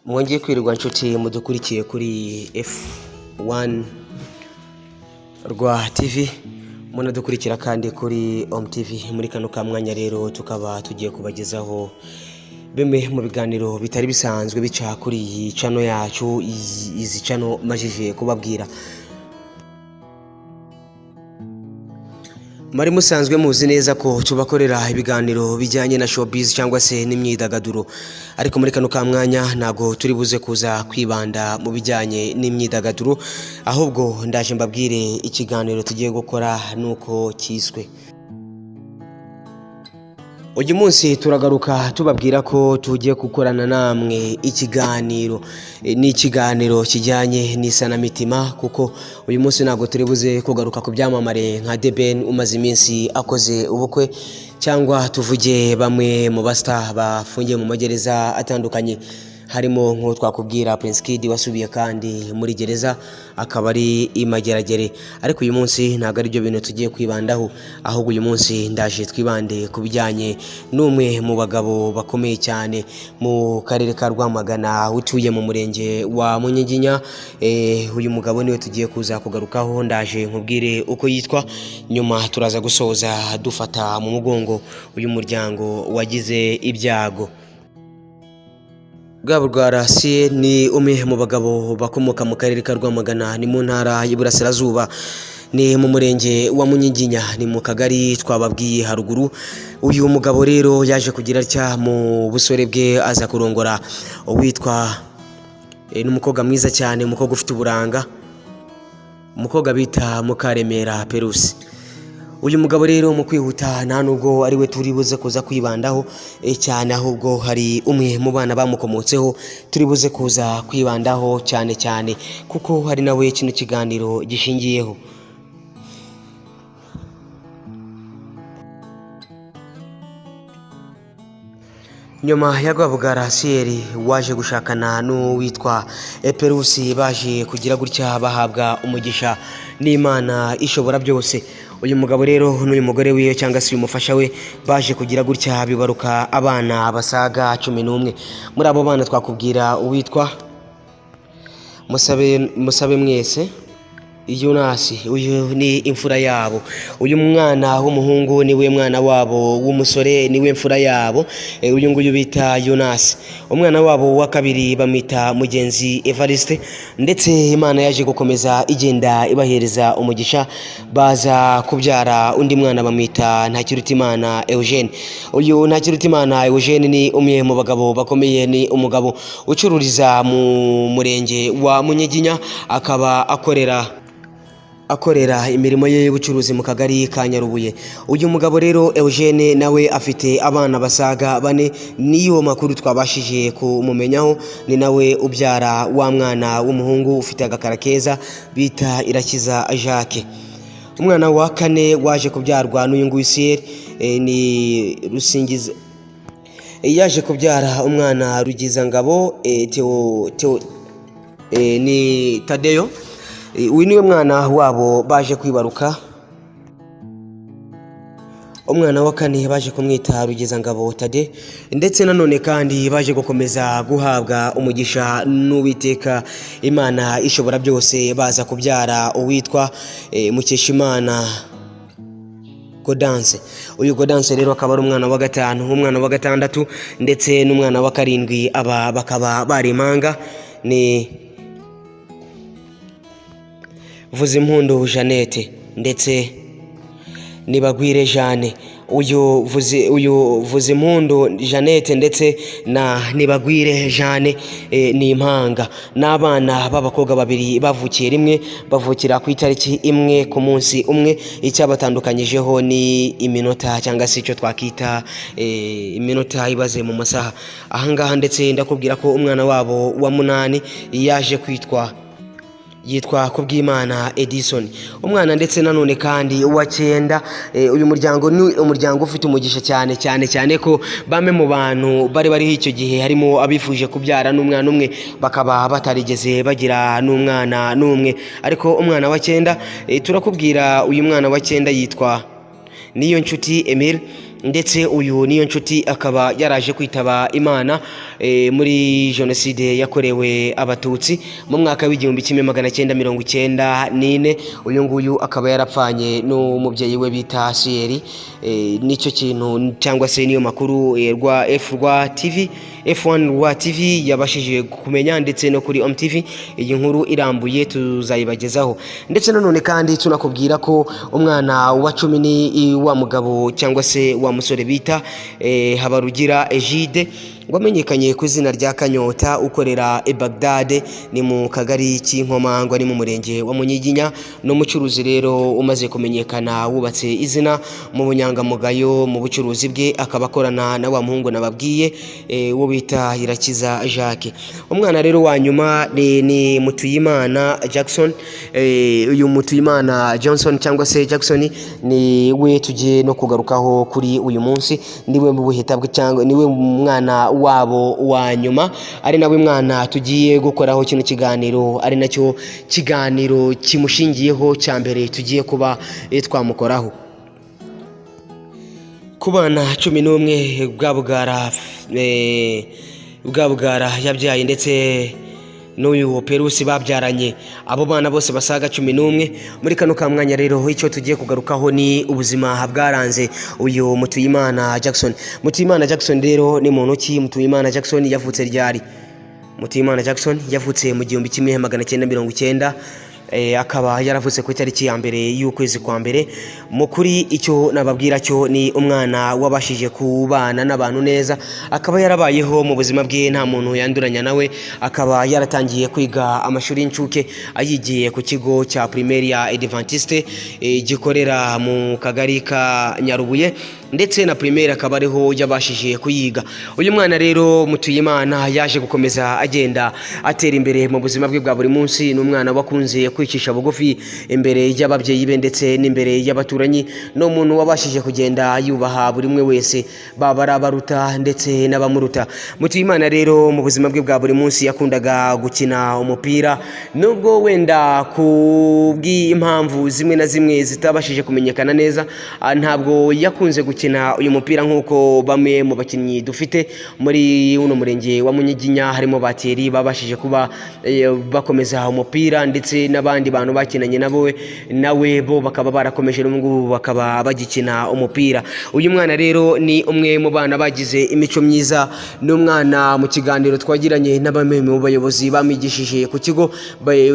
Mwongeye kwirirwa nshuti mudukurikiye kuri F1 rwa TV, munadukurikira kandi kuri Om TV. Muri kano ka mwanya rero tukaba tugiye kubagezaho bimwe mu biganiro bitari bisanzwe bica kuri iyi channel yacu, izi channel majije kubabwira. Mwari musanzwe muzi neza ko tubakorera ibiganiro bijyanye na showbiz cyangwa se n'imyidagaduro, ariko muri kano ka mwanya ntabwo turi buze kuza kwibanda mu bijyanye n'imyidagaduro, ahubwo ndaje mbabwire ikiganiro tugiye gukora nuko cyiswe. Uyu munsi turagaruka tubabwira ko tugiye gukorana namwe ikiganiro. Ni ikiganiro kijyanye n'isanamitima, kuko uyu munsi ntabwo turi buze kugaruka ku byamamare nka The Ben umaze iminsi akoze ubukwe, cyangwa tuvuge bamwe mu bastar bafungiye mu magereza atandukanye, harimo nk'uwo twakubwira Prince Kid wasubiye kandi muri gereza akaba ari imageragere. Ariko uyu munsi ntabwo ari byo bintu tugiye kwibandaho, ahubwo uyu munsi ndaje twibande ku bijyanye n'umwe mu bagabo bakomeye cyane mu karere ka Rwamagana utuye mu murenge wa Munyiginya. Uyu mugabo niwe tugiye kuza kugarukaho, ndaje nkubwire uko yitwa, nyuma turaza gusoza dufata mu mugongo uyu muryango wagize ibyago. Rwaburwara Siye ni umwe mu bagabo bakomoka mu karere ka Rwamagana, ni mu ntara y'Iburasirazuba, ni mu murenge wa Munyiginya, ni mu kagari twababwiye haruguru. Uyu mugabo rero yaje kugira atya mu busore bwe aza kurongora uwitwa n'umukobwa mwiza cyane, umukobwa ufite uburanga, umukobwa bita Mukaremera Perusi. Uyu mugabo rero mu kwihuta nta nubwo ari we turi buze kuza kwibandaho cyane, ahubwo hari umwe mu bana bamukomotseho turi buze kuza kwibandaho cyane cyane, kuko hari nawe kino kiganiro gishingiyeho. Nyuma ya Rwabugara Siyeri waje gushakana n'uwitwa Eperusi, baje kugira gutya bahabwa umugisha n'Imana ishobora byose. Uyu mugabo rero n'uyu mugore wiwe cyangwa se uyu mufasha we baje kugira gutya bibaruka abana basaga 11. Muri abo bana twakubwira uwitwa Musabe mwese Yunasi, uyu ni imfura yabo. Uyu mwana w'umuhungu niwe mwana wabo w'umusore, niwe mfura yabo. Uyu nguyu bita Yunasi. Umwana wabo wa kabiri bamwita Mugenzi Evariste, ndetse Imana yaje gukomeza igenda ibahereza umugisha, baza kubyara undi mwana bamwita Ntakirutimana Eugene. Uyu Ntakirutimana Eugene ni umwe mu bagabo bakomeye, ni umugabo ucururiza mu murenge wa Munyiginya, akaba akorera imirimo ye y'ubucuruzi mu kagari ka Nyarubuye. Uyu mugabo rero Eugene nawe afite abana basaga 4, niyo makuru twabashije kumumenyaho. Ni nawe ubyara wa mwana w'umuhungu ufite agakara keza bita Irakiza Jacques. Umwana wa kane waje kubyarwa n'uyu nguyu Siyeri, ni Rusingiza, yaje kubyara umwana Rugizangabo, Theo, Theo, ni Tadeyo. Uyu niwe mwana wabo baje kwibaruka. Umwana wa kane baje kumwita Rugizangabo Tade, ndetse nanone kandi baje gukomeza guhabwa umugisha n'Uwiteka Imana ishobora byose, baza kubyara uwitwa Mukeshimana Godanse. Uyu Godanse rero akaba ari umwana wa gatanu, umwana wa gatandatu ndetse n'umwana wa karindwi, aba bakaba bari impanga, ni Vuzimpundu Jeannette ndetse Nibagwire Jeanne. Uyu Vuzimpundu Jeannette ndetse na Nibagwire Jeanne ni impanga, n'abana b'abakobwa babiri bavukiye rimwe, bavukira ku itariki imwe ku munsi umwe, icyabatandukanyijeho ni iminota cyangwa se icyo twakita iminota ibaze mu masaha. Ahangaha ndetse ndakubwira ko umwana wabo wa munani yaje kwitwa yitwa Kubwimana Edison. Umwana ndetse nanone kandi wa cyenda, uyu muryango ni umuryango ufite umugisha cyane cyane cyane ko bamwe mu bantu bari bariho icyo gihe harimo abifuje kubyara n'umwana umwe bakaba batarigeze bagira n'umwana n'umwe. Ariko umwana wa cyenda, turakubwira uyu mwana wa cyenda yitwa Niyonshuti Emile. Ndetse uyu niyo nshuti akaba yaraje kwitaba Imana muri Jenoside yakorewe Abatutsi mu mwaka w'1994. Uyu nguyu akaba yarapfanye n'umubyeyi we bita Siyeri. Nicyo kintu cyangwa se niyo makuru rwa F rwa TV, F1 rwa TV yabashije kumenya, ndetse no kuri OMTV iyi nkuru irambuye tuzayibagezaho. Ndetse nanone kandi tunakubwira ko umwana wa 10 ni wa mugabo cyangwa se wa musore bita Habarugira Egide, wamenyekanye ku izina rya Kanyota, ukorera i Bagdad, ni mu kagari k'Inkomangwa, ni mu murenge wa Munyiginya. Ni umucuruzi rero umaze kumenyekana, wubatse izina mu bunyangamugayo mu bucuruzi bwe, akaba akorana na wa muhungu nababwiye, wo bita Irakiza Jacques. Umwana rero wa nyuma ni Mutuyimana Jackson. Uyu Mutuyimana Johnson cyangwa se Jackson ni we tugiye no kugarukaho kuri uyu munsi. Niwe mu buheta bwe cyangwa niwe mwana wabo wa nyuma, ari nawe mwana tugiye gukoraho kino kiganiro, ari nacyo kiganiro kimushingiyeho cya mbere tugiye kuba twamukoraho. Ku bana 11 bwa bugara yabyaye ndetse n'uyu Perusi babyaranye, abo bana bose basaga 11. Muri kano ka mwanya rero, icyo tugiye kugarukaho ni ubuzima bwaranze uyu Mutuyimana Jackson. Mutuyimana Jackson rero ni muntu ki? Mutuyimana Jackson yavutse ryari? Mutuyimana Jackson yavutse mu 1990, akaba yaravutse ku itariki ya 1 y'ukwezi kwa mbere. Mu kuri icyo nababwira cyo ni umwana wabashije kubana n'abantu neza, akaba yarabayeho mu buzima bwe nta muntu yanduranya nawe. Akaba yaratangiye kwiga amashuri y'incuke ayigiye ku kigo cya primaire ya Adventiste gikorera mu kagari ka Nyarubuye, ndetse na primaire akaba ariho yabashije kuyiga. Uyu mwana rero Mutuyimana yaje gukomeza agenda atera imbere mu buzima bwe bwa buri munsi. Ni umwana wakunze kwicisha bugufi imbere y'ababyeyi be ndetse n'imbere y'abaturanyi. Ni umuntu wabashije kugenda yubaha buri umwe wese, baba ari abaruta ndetse n'abamuruta. Mutuyimana rero mu buzima bwe bwa buri munsi yakundaga gukina umupira, nubwo wenda ku bw'impamvu zimwe na zimwe zitabashije kumenyekana neza, ntabwo yakunze gukina uyu mupira nk'uko bamwe mu bakinnyi dufite muri uno murenge wa Munyiginya, harimo ba Thierry, babashije kuba bakomeza umupira, ndetse n'abandi bantu bakinanye nabo nawe bo bakaba barakomeje, n'ubu ngubu bakaba bagikina umupira. Uyu mwana rero ni umwe mu bana bagize imico myiza. Ni umwana mu kiganiro twagiranye na bamwe mu bayobozi bamwigishije ku kigo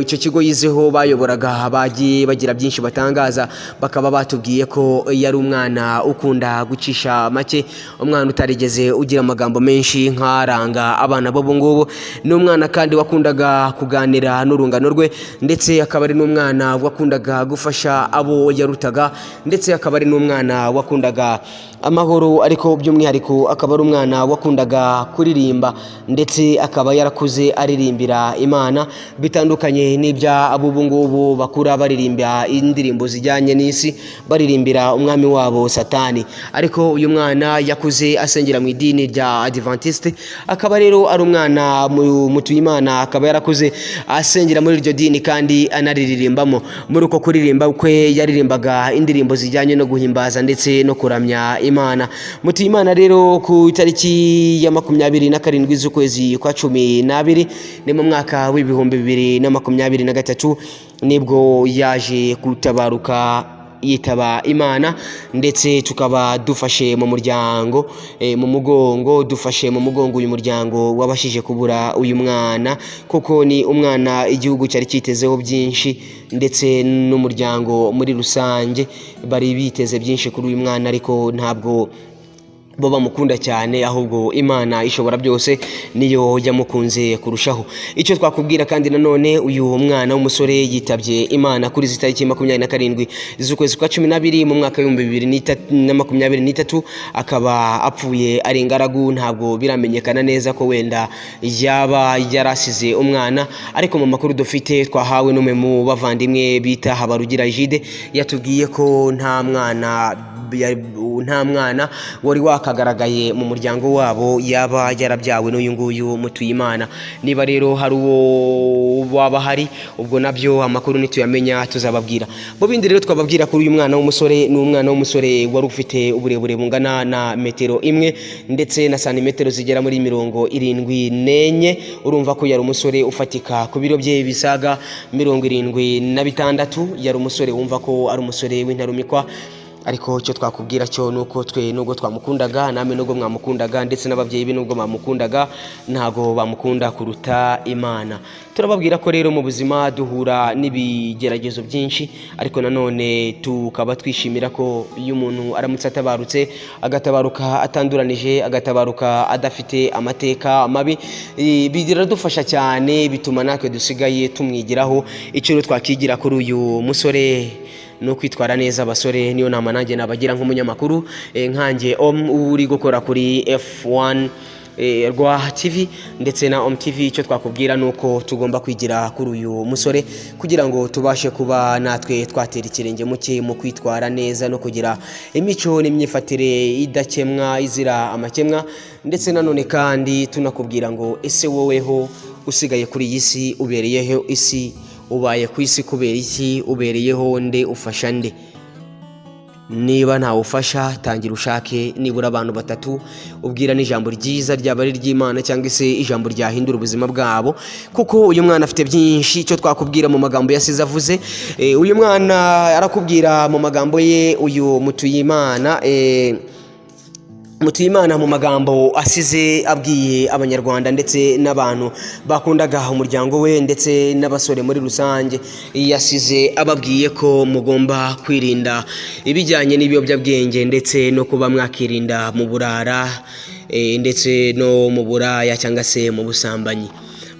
icyo kigo yizeho bayoboraga, bagiye bagira byinshi batangaza, bakaba batubwiye ko yari umwana ukunda gucisha make, umwana utarigeze ugira amagambo menshi nk'aranga abana b'ubu ngubu. Ni umwana kandi wakundaga kuganira n'urungano rwe, ndetse akaba ari n'umwana wakundaga gufasha abo yarutaga, ndetse akaba ari n'umwana wakundaga amahoro, ariko by'umwihariko akaba ari umwana wakundaga kuririmba, ndetse akaba yarakuze aririmbira Imana, bitandukanye n'ibya ab'ubu ngubu bakura baririmba indirimbo zijyanye n'isi, baririmbira umwami wabo Satani. Ariko uyu mwana yakuze asengera mu idini rya Adventiste, akaba rero ari umwana Mutuyimana, akaba yarakuze asengera muri iryo dini kandi anaririmbamo. Muri uko kuririmba kwe yaririmbaga indirimbo zijyanye no guhimbaza ndetse no kuramya Imana. Mutuyimana rero ku itariki ya 27 z'ukwezi kwa 12, ni mu mwaka w'2023, nibwo yaje gutabaruka yitaba Imana. Ndetse tukaba dufashe mu muryango mu mugongo, dufashe mu mugongo uyu muryango wabashije kubura uyu mwana, kuko ni umwana igihugu cyari cyitezeho byinshi, ndetse n'umuryango muri rusange bari biteze byinshi kuri uyu mwana, ariko ntabwo bo bamukunda cyane, ahubwo Imana ishobora byose niyo yamukunze kurushaho. Icyo twakubwira kandi nanone, uyu mwana w'umusore yitabye Imana kuri izi tariki 27 z'ukwezi kwa 12 mu mwaka w'2023, akaba apfuye ari ingaragu. Ntabwo biramenyekana neza ko wenda yaba yarasize umwana, ariko mu makuru dufite twahawe n'umwe mu bavandimwe bita Habarugira Jide, yatubwiye ko nta mwana nta mwana wari wakagaragaye mu muryango wabo yaba yarabyawe n'uyu nguyu Mutuyimana. Niba rero hari uwo waba hari, ubwo nabyo amakuru nituyamenya tuzababwira. Mu bindi rero twababwira kuri uyu mwana w'umusore, ni umwana w'umusore wari ufite uburebure bungana na metero 1 ndetse na santimetero zigera muri 74. Urumva ko yari umusore ufatika. Ku biro bye bisaga 76, yari umusore wumva ko ari umusore w'intarumikwa. Ariko icyo twakubwira cyo ni uko twe nubwo twamukundaga, namwe nubwo mwamukundaga, ndetse n'ababyeyi be nubwo bamukundaga, ntago bamukunda kuruta Imana. Turababwira ko rero mu buzima duhura n'ibigeragezo byinshi, ariko nanone tukaba twishimira ko iyo umuntu aramutse atabarutse, agatabaruka atanduranije, agatabaruka adafite amateka mabi, biradufasha cyane, bituma natwe dusigaye tumwigiraho. Icyo rero twakigira kuri uyu musore no kwitwara neza. Abasore, niyo nama nanjye nabagira nk'umunyamakuru, nkanjye om uri gukora kuri F1 rwa TV ndetse na Om TV. Icyo twakubwira ni uko tugomba kwigira kuri uyu musore kugira ngo tubashe kuba natwe twatera ikirenge muke mu kwitwara neza no kugira imico n'imyifatire idakemwa, izira amakemwa. Ndetse nanone kandi tunakubwira ngo ese woweho usigaye kuri iyi si ubereyeho isi? Ubaye ku isi kubera iki? Ubereyeho nde? Ufasha nde? Niba ntawe ufasha, tangira ushake nibura abantu batatu ubwira n'ijambo ryiza, ryaba ari iry'Imana cyangwa se ijambo ryahindura ubuzima bwabo, kuko uyu mwana afite byinshi. Icyo twakubwira mu magambo yasize avuze, uyu mwana arakubwira mu magambo ye, uyu Mutuyimana, Mutuyimana, mu magambo asize abwiye Abanyarwanda ndetse n'abantu bakundaga umuryango we ndetse n'abasore muri rusange, yasize ababwiye ko mugomba kwirinda ibijyanye n'ibiyobyabwenge ndetse no kuba mwakirinda mu burara, ndetse no mu buraya cyangwa se mu busambanyi.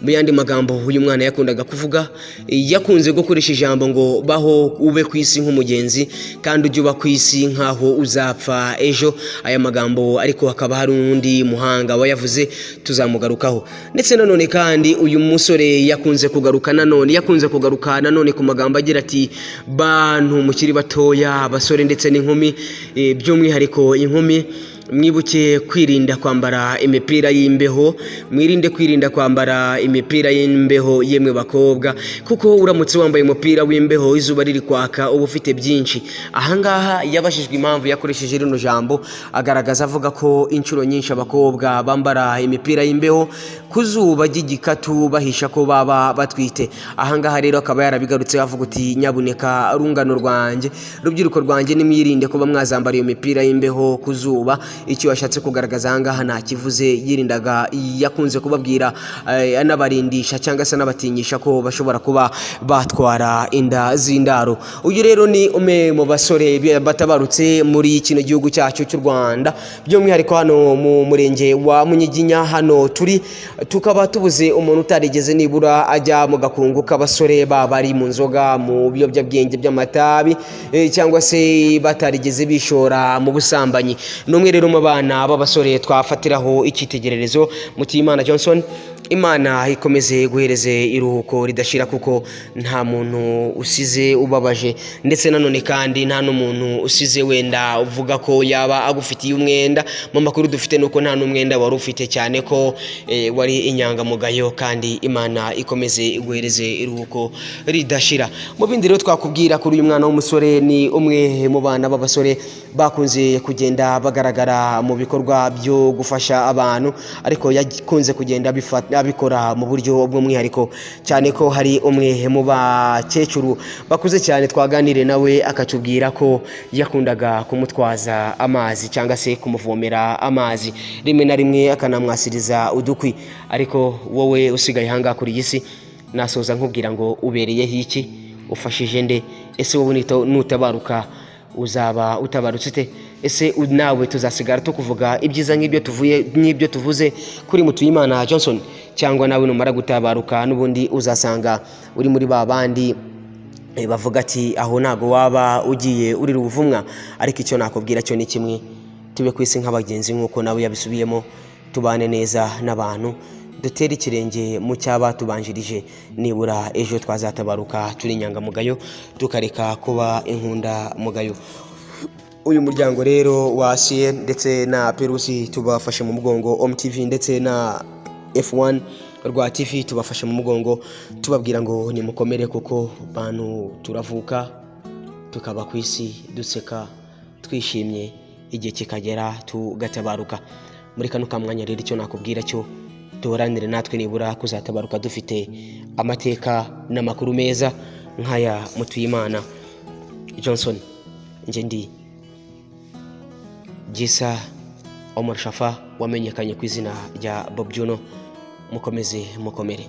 Mu yandi magambo uyu mwana yakundaga kuvuga, yakunze gukoresha ijambo ngo baho ube ku isi nk'umugenzi, kandi ujye uba ku isi nk'aho uzapfa ejo. Aya magambo ariko hakaba hari undi muhanga wayavuze, tuzamugarukaho. Ndetse nanone kandi uyu musore yakunze kugaruka nanone ku magambo agira ati: "Bantu mukiri batoya, abasore ndetse n'inkumi, by'umwihariko inkumi, mwibuke kwirinda kwambara imipira y'imbeho, mwirinde kwirinda kwambara imipira y'imbeho, yemwe bakobwa, kuko uramutse wambaye umupira w'imbeho izuba riri kwaka uba ufite byinshi." Ahangaha yabajijwe impamvu yakoresheje rino jambo, agaragaza avuga ko inshuro nyinshi abakobwa bambara imipira y'imbeho ku zuba ry'igikatu bahisha ko baba batwite. Ahangaha rero akaba yarabigarutse avuga uti: "Nyabuneka rungano rwanjye, rubyiruko rwanjye, nimwirinde kuba mwazambara iyo mipira y'imbeho ku zuba." Icyo yashatse kugaragaza ahangaha nta kivuze, yirindaga, yakunze kubabwira, anabarindisha cyangwa se anabatinyisha ko bashobora kuba batwara inda z'indaro. Uyu rero ni umwe mu basore batabarutse muri kino gihugu cyacu cy'u Rwanda, by'umwihariko hano mu murenge wa Munyiginya. Hano turi tukaba tubuze umuntu utarigeze nibura ajya mu gakungu k'abasore, baba ari mu nzoga, mu biyobyabwenge by'amatabi, cyangwa se batarigeze bishora mu busambanyi. Ni umwe rero mu bana b'abasore twafatiraho icyitegererezo. Mutuyimana Johnson, Imana ikomeze guhereze iruhuko ridashira, kuko nta muntu usize ubabaje, ndetse nanone kandi nta n'umuntu usize wenda uvuga ko yaba agufitiye umwenda. Mu makuru dufite nuko nta n'umwenda wari ufite, cyane ko wari inyangamugayo, kandi Imana ikomeze iguhereze iruhuko ridashira. Mu bindi rero twakubwira kuri uyu mwana w'umusore, ni umwe mu bana b'abasore bakunze kugenda bagaragara mu bikorwa byo gufasha abantu, ariko yakunze kugenda abikora mu buryo bw'umwihariko, cyane ko hari umwe mu bakecuru bakuze cyane twaganiriye nawe akatubwira ko yakundaga kumutwaza amazi cyangwa se kumuvomera amazi, rimwe na rimwe akanamwasiriza udukwi. Ariko wowe usigaye ahangaha kuri iyi si, nasoza nkubwira ngo ubereyeho iki? Ufashije nde? Ese wowe nutabaruka uzaba utabarutse ute? Ese nawe tuzasigara tukuvuga ibyiza nk'ibyo tuvuye, nk'ibyo tuvuze kuri Mutuyimana Johnson, cyangwa nawe numara gutabaruka n'ubundi uzasanga uri muri ba bandi bavuga ati aho ntago waba ugiye urira ubuvumwa? Ariko icyo nakubwira cyo ni kimwe: tube ku isi nk'abagenzi, nk'uko nawe yabisubiyemo, tubane neza n'abantu, dutere ikirenge mu cy'abatubanjirije, nibura ejo twazatabaruka turi inyangamugayo, tukareka kuba inkundamugayo. Uyu muryango rero wa CN ndetse na Perusi tubafashe mu mugongo, OMTV ndetse na F1 rwa TV tubafashe mu mugongo, tubabwira ngo nimukomere, kuko bantu turavuka tukaba ku isi duseka twishimye, igihe kikagera tugatabaruka. Muri kano kamwanya rero, icyo nakubwira cyo, duharanire natwe nibura kuzatabaruka dufite amateka n'amakuru meza nk'aya Mutuyimana Johnson. Njye ndi Gisa Omar Shafa, wamenyekanye ku izina rya Bob Juno. Mukomeze mukomere.